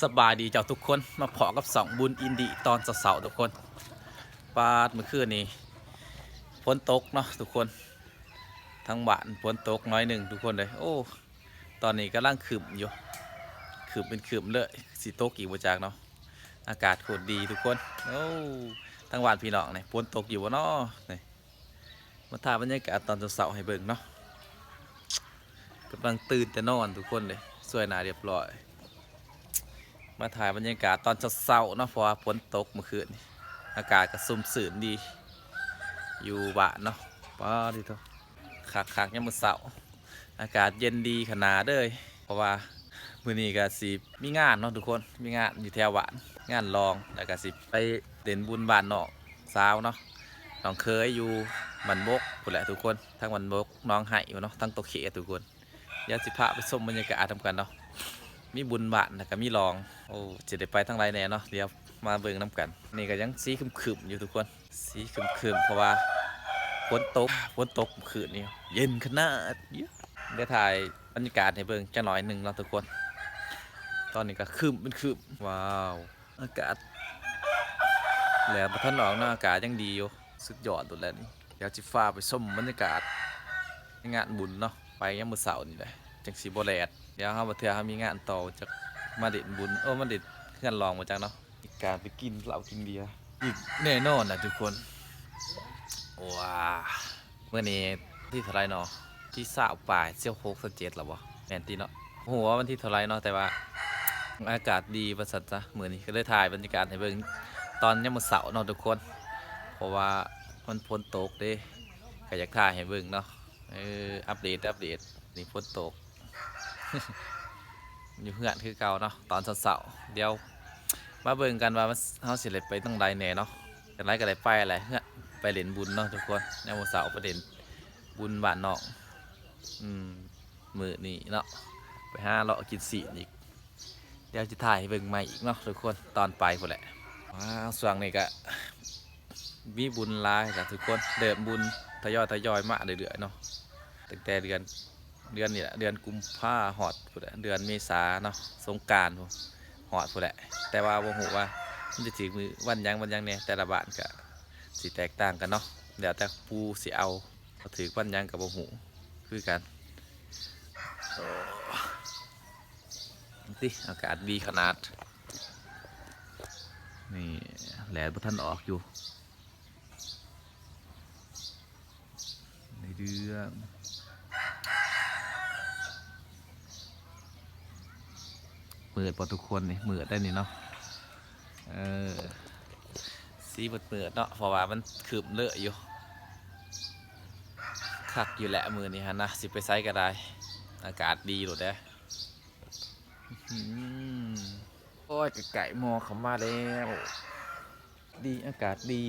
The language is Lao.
ສະບາຍດີເຈົ້າທຸກຄົນ ມາພໍ້ກັບຊ່ອງບຸນອິນດີຕອນເຊົ້າໆ ທຸກຄົນ. ປາດ ມື້ຄືນນີ້ຝົນຕົກເນາະທຸກຄົນ ທາງບ້ານຝົນຕົກໜ້ອຍໜຶ່ງທຸກຄົນເອີຍ. ໂອ້ ຕອນນີ້ກຳລັງຄຶ້ມຢູ່ ຄຶ້ມເປັນຄຶ້ມເລີຍ ຊິຕົກອີກບໍ່ຈັກເນາະ. ອາກາດໂຄດດີທຸກຄົນ. ໂອ້ ທາງບ້ານພີ່ນ້ອງນີ້ຝົນຕົກຢູ່ບໍ່ເນາະ? ນີ້ ມາຖ່າຍບັນຍາກາດຕອນເຊົ້າໆໃຫ້ເບິ່ງເນາະ. ກຳລັງຕື່ນແຕ່ນອນທຸກຄົນເດ້ ສວຍໜ້າຮຽບຮ້ອຍ. ມາຖ່າຍບັນຍາກາດຕອນເຊົ້າໆເນາະ ເພາະວ່າຝົນຕົກມື້ຄືນນີ້ ອາກາດກໍຊຸ່ມຊື່ນດີ ຢູ່ບ້ານເນາະ. ປາດ ດີໂທ້ ຄັກໆ ຍາມມື້ເຊົ້າ ອາກາດເຢັນດີຂະໜາດເລີຍ ເພາະວ່າມື້ນີ້ກໍຊິມີງານເນາະທຸກຄົນ ມີງານຢູ່ແຖວບ້ານ ງານລອງ ແລ້ວກໍຊິໄປເລ່ນບຸນບ້ານນ້ອງສາວເນາະ ນ້ອງເຂີຍຢູ່ບ້ານບົກພຸ້ນແຫຼະທຸກຄົນ ທາງບ້ານບົກ ໜອງໄຮ່ພຸ້ນເນາະ ທາງຕົວເຂດທຸກຄົນ. ດຽວຊິພາໄປຊົມບັນຍາກາດນຳກັນເນາະ ມີບຸນບ້ານ ແລ້ວກໍມີລອງ. ໂອ້ ຊິໄດ້ໄປທາງໃດແດ່ເນາະ ດຽວມາເບິ່ງນຳກັນ. ນີ້ກໍຍັງສີຄຶ້ມໆຢູ່ທຸກຄົນ ສີຄຶ້ມໆ ເພາະວ່າຝົນຕົກ ຝົນຕົກມື້ຄືນນີ້ ເຢັນຂະໜາດ. ດຽວຖ່າຍບັນຍາກາດໃຫ້ເບິ່ງຈັກໜ້ອຍໜຶ່ງເນາະທຸກຄົນ. ຕອນນີ້ກໍຄຶ້ມເປັນຄຶ້ມ ວ້າວ ອາກາດ ແດດບໍ່ທັນອອກເນາະ ອາກາດຍັງດີຢູ່ ສຸດຍອດໂລດແຫຼະນີ້. ດຽວຊິພາໄປຊົມບັນຍາກາດໃນງານບຸນເນາະ ໄປຍາມມື້ເຊົ້ານີ້ແຫຼະ ຈັ່ງຊິບໍ່ແດດ. ດຽວເຮົາ ບາງເທື່ອເຮົາມີງານຕໍ່ ຈັກມາເລ່ນບຸນ ໂອ້ ມາເລ່ນເຮືອນລອງບໍ່ຈັກເນາະ. ມີການໄປກິນເຫຼົ້າກິນເບຍອີກແນ່ນອນນະທຸກຄົນ. ວ້າ ມື້ນີ້ວັນທີເທົ່າໃດເນາະ? ທີຊາວປາຍ ຊາວຫົກ ຊາວເຈັດແລ້ວບໍ່? ແມ່ນຕິເນາະ ບໍ່ຮູ້ວ່າວັນທີເທົ່າໃດເນາະ ແຕ່ວ່າອາກາດດີວ່າຊັ້ນຊະ. ມື້ນີ້ກໍເລີຍຖ່າຍບັນຍາກາດໃຫ້ເບິ່ງຕອນຍາມມື້ເຊົ້າເນາະທຸກຄົນ ເພາະວ່າມັນຝົນຕົກເດ້ ກໍຢາກຖ່າຍໃຫ້ເບິ່ງເນາະ. ເອີ ອັບເດດ ອັບເດດ ນີ້ຝົນຕົກ ຢູ່ເຮືອນຄືເກົ່າເນາະ ຕອນເຊົ້າໆ. ດຽວມາເບິ່ງກັນວ່າເຮົາຊິໄດ້ໄປທາງໃດແດ່ເນາະ. ຈັ່ງໃດກໍໄດ້ໄປແຫຼະ ເຮືອນ ໄປເລ່ນບຸນເນາະທຸກຄົນ. ຍາມມື້ເຊົ້າໄປເລ່ນບຸນບ້ານນ້ອງ ອືມ ມື້ນີ້ເນາະ ໄປຫາເລາະກິນຊີ້ນອີກ. ດຽວຊິຖ່າຍໃຫ້ເບິ່ງໃໝ່ອີກເນາະທຸກຄົນ ຕອນໄປພຸ້ນແຫຼະ. ວ້າວ ຊ່ວງນີ້ກະມີບຸນຫຼາຍລະທຸກຄົນ ເລີ່ມບຸນທະຍອຍໆມາເລື້ອຍໆເນາະ ຕັ້ງແຕ່ເດືອນ ເດືອນນີ້ແຫຼະ ເດືອນກຸມພາຮອດພຸ້ນແຫຼະ ເດືອນເມສາເນາະ ສົງການພຸ້ນ ຮອດພຸ້ນແຫຼະ. ແຕ່ວ່າບໍ່ຮູ້ວ່າມັນຈະຖືກມື້ວັນຫຍັງວັນຫຍັງແດ່ ແຕ່ລະບ້ານກະຊິແຕກຕ່າງກັນເນາະ ແລ້ວແຕ່ປູຊິເອົາ ຖືກວັນຫຍັງກໍບໍ່ຮູ້ຄືກັນ. ໂອ້ ຕິ ອາກາດດີຂະໜາດ ນີ້ ແດດບໍ່ທັນອອກຢູ່ ໃນເດືອນ ມືດບໍ່ທຸກຄົນ? ນີ້ມືດໄດ໋ນີ້ເນາະ ເອີ ສີມືດໆເນາະ ເພາະວ່າມັນຄຶ້ມເລີຍຢູ່. ຄັກຢູ່ແຫຼະມື້ນີ້ຫັ້ນນະ ຊິໄປໃສກໍໄດ້ ອາກາດດີໂລດເດ້. ອືມ ໂອ້ຍ ໃກ້ໆໝໍກເຂົ້າມາແລ້ວ ດີ ອາກາດດີ